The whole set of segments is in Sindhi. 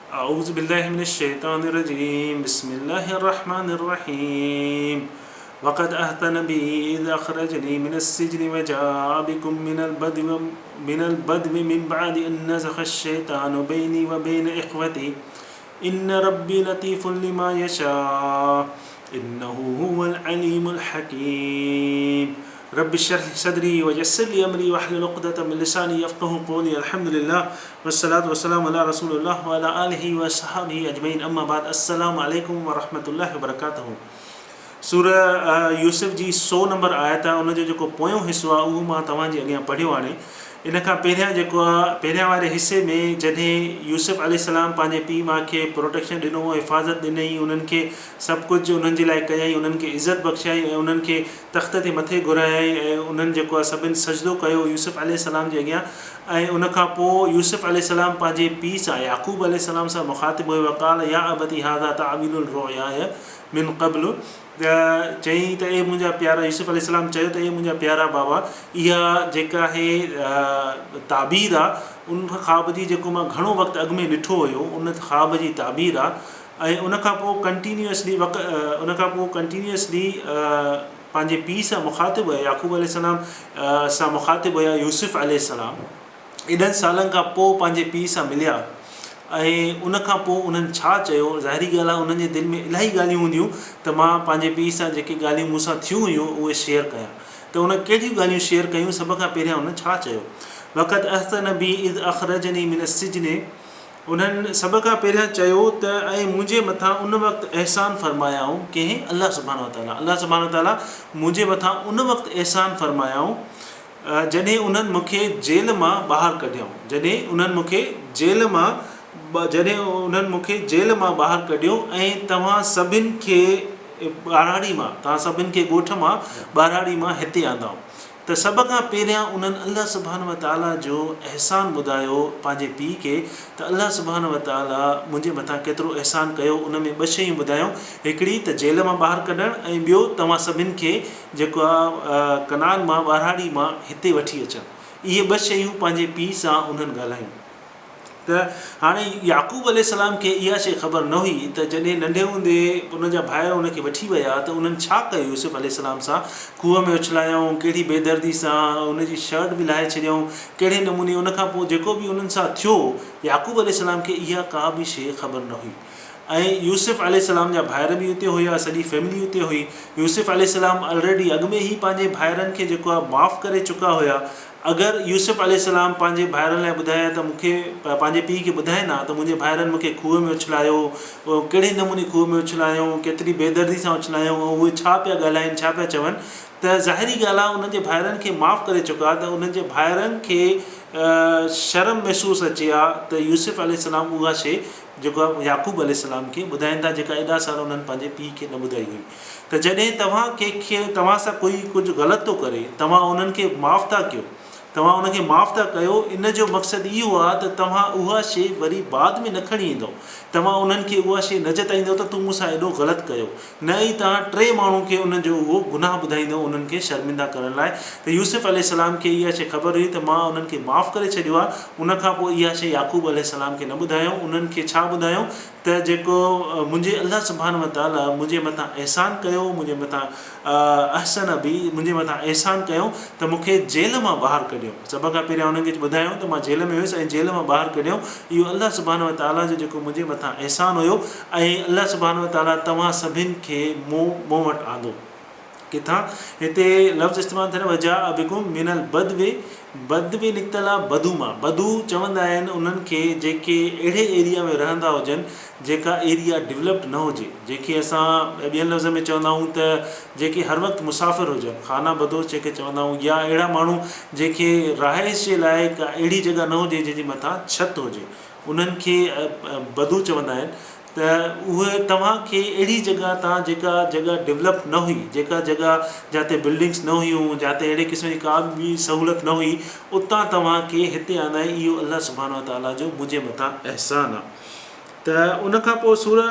اعوذ بالله من الشيطان الرجيم بسم الله الرحمن الرحيم وقد احسن بي اذ اخرجني من السجن وجاء بكم من البدو من البدو من بعد ان نزغ الشيطان بيني وبين اخوتي ان ربي لطيف لما يشاء انه هو العليم الحڪيم رب اشرح لي صدري ويسر لي امري واحلل عقدة من لساني يفقهوا قولي الحمد لله والصلاة والسلام علي رسول الله وعلي آله واصحابه اجمعين اما بعد السلام عليڪم ورحمة الله وبرڪاته سورة يوسف جي سو نمبر آيت آهي ان جو جيڪو پويون حصو آهي اهو مان توهان جي اڳيان پڙهيو هاڻي ان کان پهريان جيڪو آهي پهريان واري حصي ۾ جڏهن يوسف عليه السلام پنهنجي پيء ماء کي پروٽيڪشن ڏنو حفاظت ڏنئي انهن کي سڀ ڪجهه انهن جي لاء ڪيائين انهن کي عزت بخشيائين ۽ انهن کي تخت تي مٿي گهرايائين ۽ انهن جيڪو آهي سڀن سجدو ڪيو يوسف عليه السلام جي اڳيان ۽ ان کان پوء يوسف عليه السلام پنهنجي پيء سان يعقوب عليه السلام سان مخاطب هيو وقال يا ابت هذا تاويل الرؤياي من قبل ته چيائين ته اي منهنجا پيارا يوسف عليه السلام چيو ته اي منهنجا پيارا بابا اها جيڪا آهي تعبير آ ان خواب جي جيڪو مان گهڻو وقت اڳ ۾ ڏٺو هيو ان خواب جي تعبير آ ۽ ان کان پوء ڪنٽينيوسلي وق ان کان پوء ڪنٽينيوسلي پنهنجي پيء سان مخاطب هيا يعقوب عليه السلام سان مخاطب هيا يوسف عليه السلام ايڏن سالن کان پوء پنهنجي پيء سان مليا ۽ ان کان پوء انهن ڇا چيو؟ ظاهري ڳالهه آهي انهن جي دل ۾ الاهي ڳالهيون هونديون ته مان پنهنجي پيء سان جيڪي ڳالهيون مون سان ٿيون هيون اهي شيئر ڪيان ته انهن ڪهڙيون ڳالهيون شيئر ڪيون سڀ کان پهريان انهن ڇا چيو وقد احسن بي اذ اخرجني من السجن انهن سڀ کان پهريان چيو ته ۽ منهنجي مٿان ان وقت احسان فرمايائون ڪنهن الله سبحانه وتعاليٰ الله سبحانه وتعاليٰ منهنجي مٿان ان وقت احسان فرمايائون جڏهن انهن مون کي جيل مان ٻاهر ڪڍيائون. جڏهن انهن مون کي جيل مان جڏهن انهن مون کي جيل مان ٻاهر ڪڍيو ۽ توهان سڀن کي ٻهراڙي مان توهان سڀن کي ڳوٺ مان ٻهراڙي مان هتي آندائون ته سڀ کان پهريان انهن الله سبحانه وتعاليٰ جو احسان ٻڌايو پنهنجي پيء کي ته الله سبحانه وتعاليٰ منهنجي مٿان ڪيترو احسان ڪيو ان ۾ ٻه شيون ٻڌايائون هڪڙي ته جيل مان ٻاهر ڪڍڻ ۽ ٻيو توهان سڀن کي جيڪو آ ڪنعان مان ٻهراڙي مان هتي وٺي اچڻ. اهي ٻه شيون پنهنجي پيء سان انهن ڳالهايون. ته هاڻي يعقوب عليه السلام کي اها شيء خبر نه هئي ته جڏهن ننڍي هوندي ان جا ڀائر ان کي وٺي ويا ته انهن ڇا ڪيو يوسف عليه السلام سان، کوهه ۾ اڇلايائون، ڪهڙي بيدردي سان ان جي شرٽ به لاهي ڇڏيائون، ڪهڙي نموني ان کان پوء جيڪو به انهن سان ٿيو، يعقوب عليه السلام کي اها ڪا به شيء خبر نه هئي. ۽ يوسف عليه السلام جا ڀائر به اتي هيا، سڄي فيملي اتي هئي. يوسف عليه السلام الريڊي اڳ ۾ ئي پنهنجي ڀائرن کي جيڪو آهي معاف ڪري چڪا هيا. اگر يوسف عليه السلام پنهنجي ڀائرن لاء ٻڌائي ها ته مون کي پنهنجي پيء کي ٻڌائين ها ته منهنجي ڀائرن مون کي کوهه ۾ اڇلايو، ڪهڙي نموني کوهه ۾ اڇلايائون، ڪيتري بيدردي سان اڇلايائون ۽ اهي ڇا پيا ڳالهائين ڇا پيا چون ته ظاهري ڳالهه آهي انهن جي ڀائرن کي معاف ڪري چڪا ته انهن جي ڀائرن کي شرم محسوس اچي ها ته يوسف عليه السلام اها شيء جيڪو يعقوب عليه السلام کي ٻڌائين ٿا جيڪا ايڏا سال انهن پنهنجي پيء کي نه ٻڌائي هئي ته جڏهن توهان ڪنهن کي توهان سان ڪوئي ڪجهه غلط ٿو ڪري توهان انهن کي معاف ٿا ڪيو توهان ان کي معاف ٿا ڪيو ان جو مقصد اهو آهي ته توهان اها شيء وري بعد ۾ نه کڻي ايندؤ توهان انهن کي اها شيء نه جتائيندؤ ته تون مون سان ايڏو غلط ڪيو نه ئي توهان ٽئين ماڻهو کي ان جو اهو گناهه ٻڌائيندؤ انهن کي شرمنده ڪرڻ لاء ته يوسف عليه السلام کي اها شيء خبر هئي ته مان انهن کي معاف ڪري ڇڏيو آهي ان کان پوء اها شيء يعقوب عليه السلام کي نه ٻڌايائون، انهن کي ڇا ٻڌايائون ته جيڪو منهنجي الله سبحانه وتعاليٰ منهنجي مٿان احسان ڪيو، منهنجي مٿان احسن بي، منهنجي مٿان احسان ڪيو ته مون کي جيل مان ٻاهر ڪڍيائون. سڀ کان پهريان انهن کي ٻڌايائون ته مان جيل ۾ هيس ۽ جيل مان ٻاهر ڪڍيائون، اهو الله سبحانه وتعاليٰ جو جيڪو منهنجي مٿان احسان هيو ۽ الله سبحانه وتعاليٰ توهان سڀن کي مون مون وٽ آندو. ڪٿان هتي لفظ استعمال ٿيل وجاء بڪم من البدو بدو نڪتل آ بدو مان بدو چوندا آهن انهن کي جيڪي اهڙي ايريا ۾ رهندا هجن جيڪا ايريا ڊولپڊ نه هجي جنهن کي اسان ٻين لفظن ۾ چوندا آهيون ته جيڪي هر وقت مسافر هجن خانه بدوش جنهن کي چوندا آهيون يا اهڙا ماڻهو جنهن کي رهائش جي لاء ڪا اهڙي جڳهه نه هجي جنهن جي مٿان ڇت هجي انهن کي بدو چوندا آهن ته اهي توهان کي اهڙي جڳهه تان جيڪا جڳهه ڊولپ نه هئي، جيڪا جڳهه جاتي بلڊنگس نه هيون، جاتي اهڙي قسم جي ڪا به سهولت نه هئي، اتان توهان کي هتي آندائين، اهو الله سبحانه وتعاليٰ جو منهنجي مٿان احسان آهي. ته ان کان پوء سورة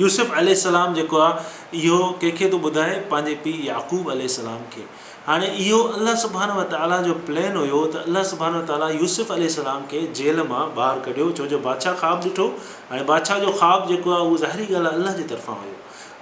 يوسف عليه السلام جيڪو آهي اهو ڪنهن کي ٿو ٻڌائي؟ پنهنجي پيء يعقوب عليه السلام کي. هاڻي اهو الله سبحانه وتعاليٰ جو پلان هيو ته الله سبحانه وتعاليٰ يوسف عليه السلام کي جيل مان ٻاهر ڪڍيو ڇو جو بادشاهه خواب ڏٺو. هاڻي بادشاهه جو خواب جيڪو آهي اهو ظاهري ڳالهه آهي الله جي طرفان هيو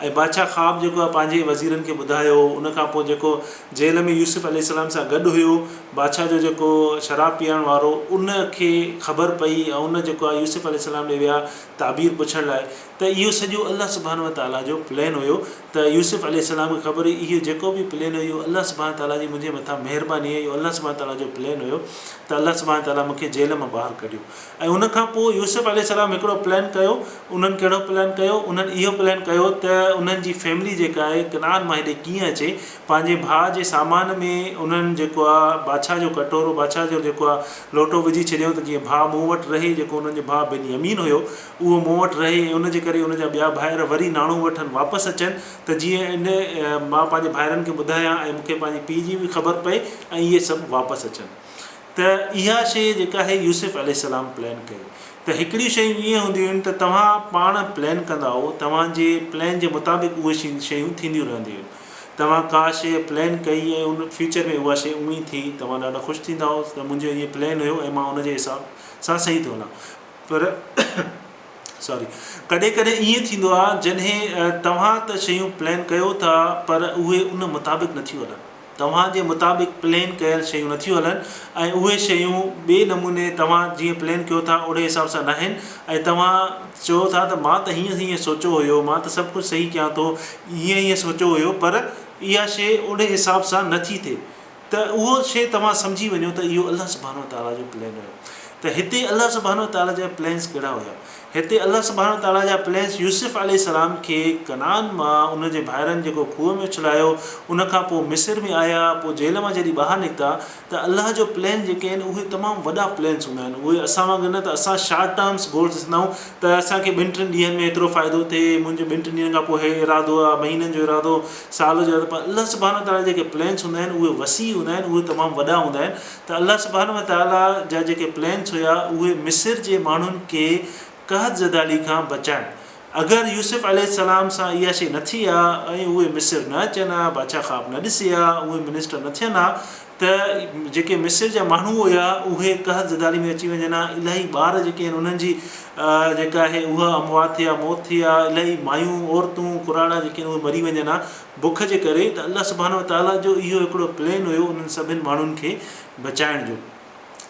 ۽ بادشاهه خواب جيڪو آهي پنهنجي وزيرن کي ٻڌايو. ان کان پوء جيڪو جيل ۾ يوسف عليه السلام سان گڏ هيو بادشاهه جو جيڪو شراب پيئڻ وارو ان کي خبر پئي ۽ ان جيڪو آهي يوسف عليه السلام ڏي ويا تعبير پڇڻ لاء ته اهو سڄو الله سبحانه وتعاليٰ جو پلان هيو ته يوسف عليه السلام کي خبر هئي اهو جيڪو به پلان هيو اهو الله سبحانه وتعاليٰ جي منهنجي مٿان مهرباني آهي اهو الله سبحانه وتعاليٰ جو پلان هيو ته الله سبحانه وتعاليٰ مون کي جيل مان ٻاهر ڪڍيو ۽ ان کان پوء يوسف عليه السلام هڪڙو پلان ڪيو. انهن ڪهڙو پلان ڪيو؟ انهن اهو پلان ڪيو ته انهن جي فيملي جيڪا آهي ڪنعان مان هيڏي ڪيئن اچي. پنهنجي ڀاء جي سامان ۾ انهن جيڪو آهي بادشاهه جو ڪٽورو بادشاهه جو جيڪو آهي لوٽو وجهي ڇڏيو ته جيئن ڀاء مون وٽ رهي جيڪو انهن جو ڀاء بن يمين هيو اهو مون وٽ رهي ۽ ان جي ڪري ان جا ٻيا ڀائر وري ناڻو وٺن واپس اچن ته جيئن ان مان پنهنجي ڀائرن کي ٻڌايان ۽ مون کي پنهنجي پيء جي به خبر پئي ۽ اهي سڀ واپس اچن ته اها شيء جيڪا آهي يوسف عليه السلام پلان ڪئي ته هڪڙيون شيون ائين هونديون آهن ته توهان پاڻ پلان ڪندا آهو توهان جي پلان جي مطابق اهي شيون ٿينديون رهنديون آهن توهان ڪا شيء پلان ڪئي ۽ ان فيوچر ۾ اها شيء اونئي ٿي توهان ڏاڍا خوش ٿيندا آهو ته منهنجو ائين پلان هيو ۽ مان ان جي حساب سان صحيح ٿو هلان پر سوري ڪڏهن ڪڏهن ائين ٿيندو آهي جڏهن توهان ته شيون پلان ڪيو ٿا پر اهي ان مطابق نٿيون هلن توهان جي مطابق پلان ڪيل شيون نٿيون هلن ۽ اهي شيون ٻئي نموني توهان جيئن پلان ڪيو ٿا اهڙي حساب سان ناهن ۽ توهان چئو ٿا ته مان ته هيئن هيئن سوچيو هيو مان ته سڀ ڪجهه صحيح ڪيان ٿو هيئن هيئن سوچيو هيو پر اها شيء اهڙي حساب سان نٿي ٿئي ته اهو شيء توهان سمجهي وڃو ته اهو الله سبحانه وتعاليٰ جو پلان هيو ته هتي الله سبحانه وتعاليٰ جا پلانس ڪهڙا هيا؟ هتي الله سبحانه وتعاليٰ جا پلانس يوسف عليه السلام کي ڪنعان مان ان جي ڀائرن جيڪو کوهه ۾ اڇلايو ان کان پوء مصر ۾ آيا پوء جيل مان جڏهن ٻاهر نڪتا ته الله جو پلان جيڪي آهن اهي تمام وڏا پلانس هوندا آهن اهي اسان وانگر نه ته اسان شارٽ ٽرمس گولس ڏسندا آهيون ته اسان کي ٻن ٽن ڏينهن ۾ ايترو فائدو ٿئي منهنجو ٻن ٽن ڏينهن کان پوء هي ارادو آهي مهينن جو ارادو سال جو پر الله سبحانه وتعاليٰ جيڪي پلانس هوندا آهن اهي وسيع هوندا آهن اهي تمام وڏا هوندا آهن ته الله سبحانه وتعاليٰ جا جيڪي پلانس هيا اهي مصر جي ماڻهن کي قحط زدالي کان بچائڻ اگر يوسف عليه السلام سان اها شيء نه ٿئي ها ۽ اهي مصر نه اچن ها بادشاهه خواب نه ڏسي ها اهي منسٽر نه ٿين ها ته جيڪي مصر جا ماڻهو هيا اهي قحط زدالي ۾ اچي وڃن ها، الاهي ٻار جيڪي آهن انهن جي جيڪا آهي اها اموات ٿئي ها، موت ٿئي ها، الاهي مايون، عورتون، ڪراڙا جيڪي آهن اهي مري وڃن ها بک جي ڪري ته الله سبحانه وتعاليٰ جو اهو هڪڙو پلين هيو انهن سڀن ماڻهن کي بچائڻ جو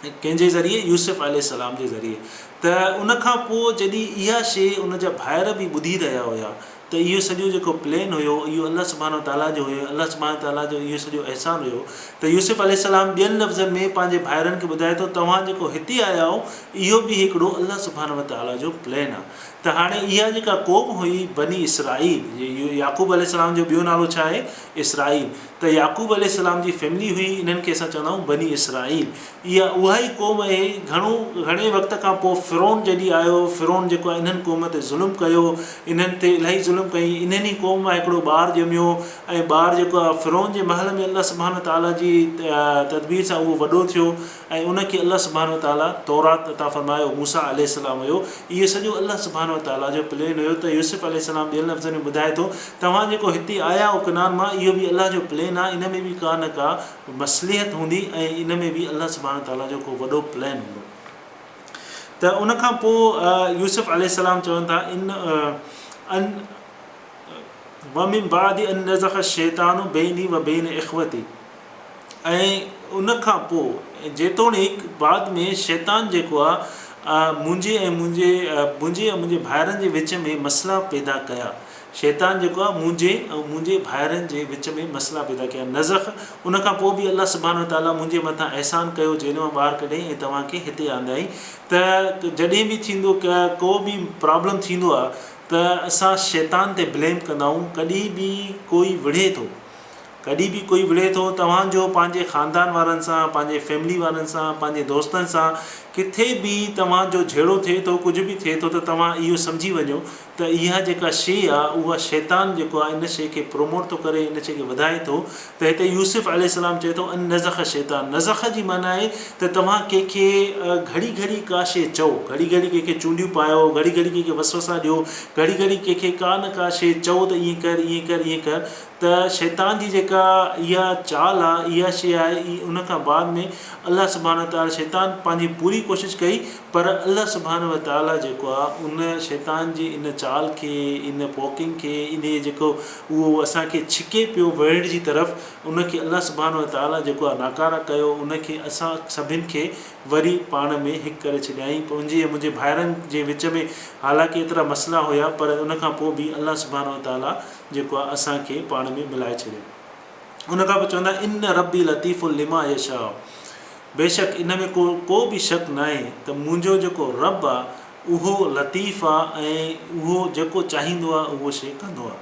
ڪنهن جي ذريعي يوسف عليه السلام جي ذريعي ته ان کان پوء جڏهن اها شيء ان جا ڀائر به ٻڌي رهيا هيا ته اهو سڄو جيڪو پلين هيو اهو الله سبحانه وتعاليٰ جو هيو الله سبحانه وتعاليٰ جو اهو سڄو احسان هيو ته يوسف عليه السلام ٻين لفظن ۾ پنهنجي ڀائرن کي ٻڌائي ٿو توهان جيڪو هتي آيا آهيو اهو به هڪڙو الله سبحانه وتعاليٰ جو پلين آهي ته هاڻي اها جيڪا قوم هئي بني اسرائيل يعقوب عليه السلام جو ٻيو نالو ڇا آهي اسرائيل ته يعقوب عليه السلام جي فيملي هئي انهن کي اسان چوندا آهيون بني اسرائيل اها اها ئي قوم اهي گهڻو گهڻي وقت کان پوء فرعون جڏهن آيو، فرعون جيڪو آهي انهن قوم تي ظلم ڪيو، انهن تي الاهي ظلم ڪيائين، انهن ئي قوم مان هڪڙو ٻار ڄميو ۽ ٻار جيڪو آهي فرعون جي محل ۾ الله سبحانه وتعاليٰ جي تدبير سان اهو وڏو ٿيو ۽ ان کي الله سبحانه وتعاليٰ تورات عطا فرمايو، موسيٰ عليه السلام هيو، اهو سڄو الله سبحانه وتعاليٰ جو پلين هيو ته يوسف عليه السلام ٻين لفظن ۾ ٻڌائي ٿو توهان جيڪو هتي آيا آهيو ڪنعان مان اهو به الله جو پلين آهي ان ۾ به ڪا نه ڪا مصلحت هوندي ۽ ان ۾ به الله سبحانه وتعاليٰ جو ڪو وڏو پلان هوندو ته ان کان پوء يوسف عليه السلام چون ٿا ان ان ومن بعد ان نزغ الشيطان بيني وبين اخوتي ۽ ان کان پوء جيتوڻيڪ بعد ۾ شيطان جيڪو آ منهنجي ۽ منهنجي منهنجي ۽ منهنجي ڀائرن جي وچ ۾ مسئلا پيدا ڪيا شيطان جيڪو آهي منهنجي ۽ منهنجي ڀائرن جي وچ ۾ مسئلا پيدا ڪيا. نزغ، ان کان پوء به الله سبحانه وتعاليٰ منهنجي مٿان احسان ڪيو جيل مان ٻاهر ڪڍيائين ۽ توهان کي هتي آندائين ته جڏهن به ٿيندو ڪو به پرابلم ٿيندو آهي ته اسان شيطان تي بليم ڪندا آهيون ڪڏهن به ڪوئي وڙهي ٿو ڪڏهن به ڪوئي وڙهي ٿو توهان جو پنهنجي خاندان وارن سان پنهنجي فيملي وارن سان پنهنجي دوستن سان ڪٿي به توهان جو جهيڙو ٿئي ٿو ڪجهه به ٿئي ٿو ته توهان اهو سمجهي وڃو ته اها جيڪا شيء آ اها شيطان جيڪو آ ان شيء کي پروموٽ ٿو ڪري ان شيء کي وڌائي ٿو ته هتي يوسف عليه السلام چئي ٿو ان نزخ الشيطان نزخ جي معنيٰ آهي ته توهان ڪنهن کي گهڙي گهڙي ڪا شيء چئو گهڙي گهڙي ڪنهن کي چونڊيون پايو گهڙي گهڙي ڪنهن کي وسوسا ڏيو گهڙي گهڙي ڪنهن کي ڪا نه ڪا شيء چئو ته ائين ڪر ائين ڪر ائين ڪر ته ته شيطان جي جيڪا اها چال آ اها شيء آهي ان کان بعد ۾ الله سبحانه وتعالي شيطان پنهنجي پوري ڪوشش ڪئي پر الله سبحانه وتعالي جيڪو آ ان شيطان جي ان چال کي ان پوڪنگ کي انهي جيڪو اهو اسان کي ڇڪي پيو ويڙهه جي طرف ان کي الله سبحانه وتعالي جيڪو آ ناڪاره ڪيو ان کي اسان سڀن کي وري پاڻ ۾ هڪ ڪري ڇڏيائين پنهنجي ۽ منهنجي ڀائرن جي وچ ۾ حالانڪه ايترا مسئلا هيا پر ان کان پوء به الله سبحانه وتعالي جيڪو آهي اسان کي پاڻ ۾ ملائي ڇڏيو. ان کان پوء چوندا ان ربي لطيف لما يشاء بيشڪ ان ۾ ڪو ڪو به شڪ ناهي ته منهنجو جيڪو رب آ اهو لطيف آ ۽ اهو جيڪو چاهيندو آ اهو شيء ڪندو آ.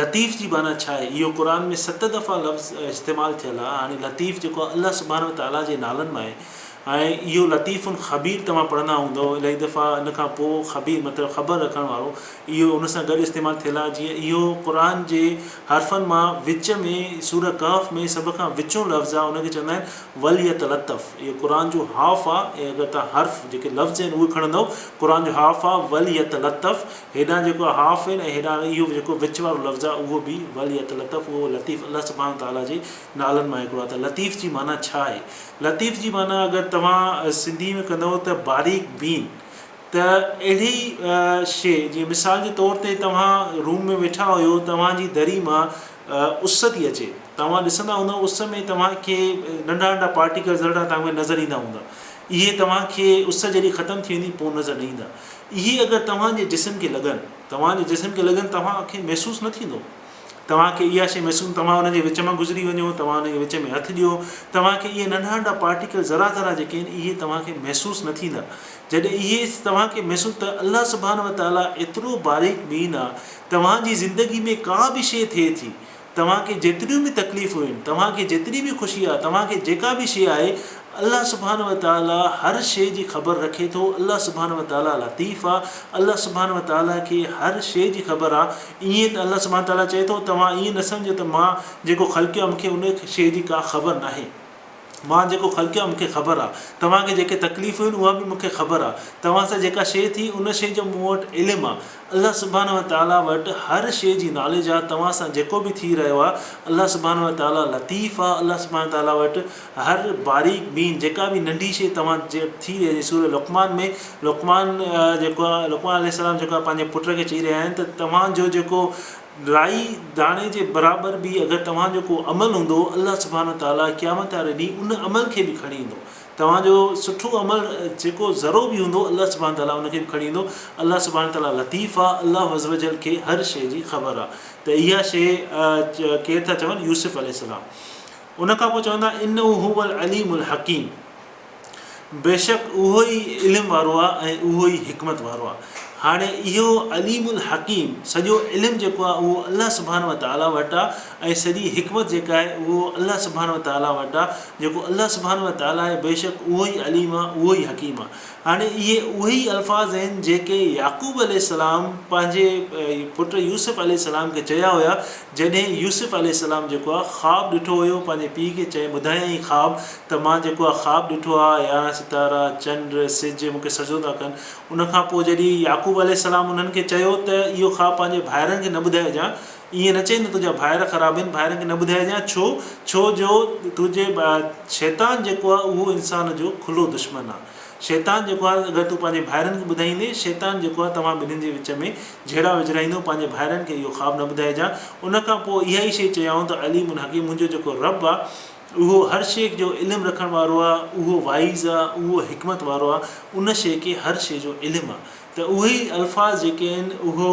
لطيف جي معنيٰ ڇا آهي؟ اهو قرآن ۾ ست دفعا لفظ استعمال ٿيل آ. هاڻي لطيف جيڪو آ الله سبحانه وتعاليٰ جي نالن مان آهي ۽ اهو لطيف خبير توهان پڙهندا هوندؤ الاهي دفعا ان کان پوء خبير مطلب خبر رکڻ وارو اهو ان سان گڏ استعمال ٿيل آهي جيئن اهو قرآن جي حرفن مان وچ ۾ سوره ڪهف ۾ سڀ کان وچون لفظ آهي ان کي چوندا آهن وليتلطف اهو قرآن جو حاف آهي ۽ اگر توهان حرف جيڪي لفظ آهن اهي کڻندؤ قرآن جو حاف آهي وليتلطف هيڏانهن جيڪو حاف آهن ۽ هيڏانهن اهو جيڪو وچ وارو لفظ آهي اهو به وليتلطف اهو لطيف الله سبحانه وتعاليٰ جي نالن مان هڪڙو آهي ته لطيف جي معنيٰ ڇا آهي؟ لطيف جي معنيٰ اگر توهان سنڌي ۾ ڪندؤ ته باريڪ بين ته اهڙي شيء جيئن مثال جي طور تي توهان روم ۾ ويٺا هيو توهان جي دري مان اس ٿي اچي توهان ڏسندا هوندؤ اس ۾ توهان کي ننڍا ننڍا پارٽيڪل ذرڙا توهان کي نظر ايندا هوندا اهي توهان کي اس جڏهن ختم ٿي ويندي پوء نظر نه ايندا اهي اگر توهان جي جسم کي لڳن توهان جي جسم کي لڳن توهان کي محسوس نه ٿيندو توهان کي اها شيء محسوس توهان ان جي وچ مان گذري وڃو، توهان ان جي وچ ۾ هٿ ڏيو، توهان کي اهي ننڍا ننڍا پارٽيڪل ذرا ذرا جيڪي آهن اهي توهان کي محسوس نه ٿيندا. جڏهن اهي توهان کي محسوس ته الله سبحانه وتعاليٰ ايترو باريڪ بين آ، توهان جي زندگي ۾ ڪا به شيء ٿئي ٿي، توهان کي جيتريون به تڪليفون آهن، توهان کي جيتري به خوشي آ، توهان کي جيڪا به شيء آهي، الله سبحانه وتعاليٰ هر شيء جي خبر رکي ٿو، الله سبحانه وتعاليٰ لطيف آ، الله سبحانه وتعاليٰ کي هر شيء جي خبر آ، ائين ته الله سبحانه وتعاليٰ چئي ٿو، توهان ائين نه سمجهو ته مان جيڪو خلقيو آهي مون کي ان شيء جي ڪا خبر ناهي. مان جيڪو خلقيو آهي مون کي خبر آهي. توهان کي جيڪي تڪليفون آهن اها به مون کي خبر آهي. توهان سان جيڪا شيء ٿي ان شيء جو مون وٽ علم آهي. الله سبحانه وتعاليٰ وٽ هر شيء جي ناليج آهي. توهان سان جيڪو به ٿي رهيو آهي الله سبحانه وتعاليٰ لطيف آهي. الله سبحانه وتعاليٰ وٽ هر باريڪ بين جيڪا به ننڍي شيء توهان جي ٿي رهي آهي سورة لقمان ۾ لقمان جيڪو آهي لقمان عليه السلام جيڪو آهي پنهنجي پٽ کي چئي رهيا آهن ته توهان جو جيڪو رائي داڻي جي برابر به اگر توهان جو ڪو عمل هوندو الله سبحانه وتعاليٰ قيامت واري ڏينهن ان عمل کي به کڻي ايندو توهان جو سٺو عمل جيڪو ذرو به هوندو الله سبحانه وتعاليٰ ان کي به کڻي ايندو الله سبحانه وتعاليٰ لطيف آهي الله عزوجل کي هر شيء جي خبر آهي ته اها شيء ڪير ٿا چون يوسف عليه السلام ان کان پوء چوندا انه هو العليم الحڪيم بيشڪ اهو ئي علم وارو آهي ۽ اهو ئي حڪمت وارو آهي. هاڻي اهو عليم الحڪيم سڄو علم جيڪو آهي اهو الله سبحانه وتعاليٰ وٽ آهي ۽ سڄي حڪمت جيڪا آهي اهو الله سبحانه وتعاليٰ وٽ آهي جيڪو الله سبحانه وتعاليٰ آهي بيشڪ اهو ئي عليم آهي اهو ئي حڪيم آهي. هاڻي اهي اهي ئي الفاظ آهن جيڪي يعقوب عليه السلام پنهنجي پٽ يوسف عليه السلام کي چيا هيا جڏهن يوسف عليه السلام جيڪو آهي خواب ڏٺو هيو پنهنجي پيء کي چئي ٻڌايائين خواب ته مان جيڪو آهي خواب ڏٺو آهي 11 ستارا چنڊ سج مون کي سجدو ٿا ڪن ان کان پوء جڏهن يعقوب عليه السلام انهن کي چيو ته اهو خواب پنهنجي ڀائرن کي نه ٻڌائجان ائين نه چئين ته تنهنجا ڀائر خراب آهن ڀائرن کي نه ٻڌائجان ڇو ڇو جو تنهنجي شيطان جيڪو آهي اهو انسان جو کلو دشمن آهي شيطان جيڪو آهي اگر تون پنهنجي ڀائرن کي ٻڌائيندين، شيطان جيڪو آهي توهان ٻنهين جي وچ ۾ جهيڙا وجهرائيندو، پنهنجي ڀائرن کي اهو خواب نه ٻڌائجان. ان کان پوء اها ئي شيء چيائون ته عليم حڪيم منهنجو جيڪو رب آهي اهو هر شيء جو علم رکڻ وارو آهي، اهو وائز آهي، اهو حڪمت وارو آهي، ان شيء کي هر شيء جو علم آهي. ته اهي ئي الفاظ جيڪي آهن اهو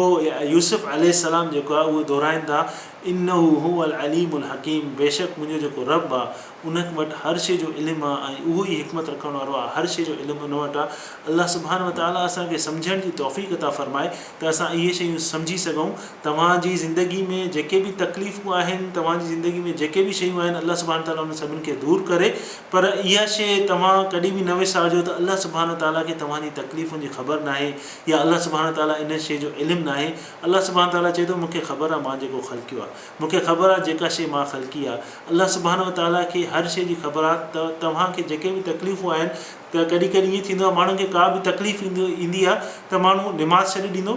يوسف عليه السلام جيڪو آهي اهو دهرائين ٿا انه هو العليم الحڪيم بيشڪ منهنجو جيڪو رب آهي ان وٽ هر شيء جو علم آهي ۽ اهو ئي حڪمت رکڻ وارو آهي، هر شيء جو علم ان وٽ آهي. الله سبحانه وتعاليٰ اسان کي سمجهڻ جي توفيق عطا فرمائي ته اسان اهي شيون سمجهي سگهون. توهان جي زندگي ۾ جيڪي به تڪليفون آهن، توهان جي زندگي ۾ جيڪي به شيون آهن، الله سبحانه وتعاليٰ انهن سڀني کي دور ڪري، پر اها شيء توهان ڪڏهن به نه وسارجو ته الله سبحانه وتعاليٰ کي توهان جي تڪليفن جي خبر ناهي يا الله سبحانه وتعاليٰ ان شيء جو علم ناهي. الله سبحانه وتعاليٰ چئي ٿو مون کي خبر آهي مان جيڪو خلقيو آهي. مون کي خبر آهي جيڪا شيء مان خلقي آهي. الله سبحانه وتعاليٰ کي هر شيء جي خبر آهي ته توهان کي جيڪي به تڪليفون آهن ته ڪڏهن ڪڏهن ائين ٿيندو آهي ماڻهن کي ڪا به تڪليف ايندي آهي ته ماڻهو نماز ڇڏي ڏيندو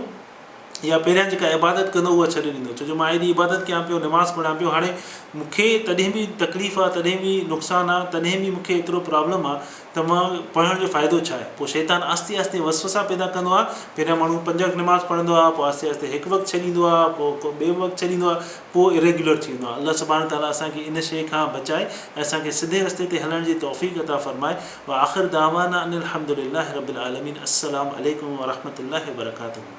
يا پهريان جيڪا عبادت ڪندو هو اها ڇڏي ڏيندو ڇو جو مان ايڏي عبادت ڪيان پيو نماز پڙهان پيو هاڻي مون کي تڏهن به تڪليف آهي تڏهن به نقصان آهي تڏهن به مون کي ايترو پرابلم آهي ته مان پڙهڻ جو فائدو ڇا آهي پوء شيطان آهستي آهستي وسوسا پيدا ڪندو آهي پهريان ماڻهو پنج وقت نماز پڙهندو آهي پوء آهستي آهستي هڪ وقت ڇڏيندو آهي پوء ڪو ٻئي وقت ڇڏيندو آهي پوء اريگيولر ٿي ويندو آهي الله سبحانه تعالٰي اسان کي ان شيء کان بچائي ۽ اسان کي سڌي رستي تي هلڻ جي توفيق عطا فرمائي وآخر دعوانا ان الحمد لله رب العالمين السلام عليڪم ورحمة الله وبرڪاته.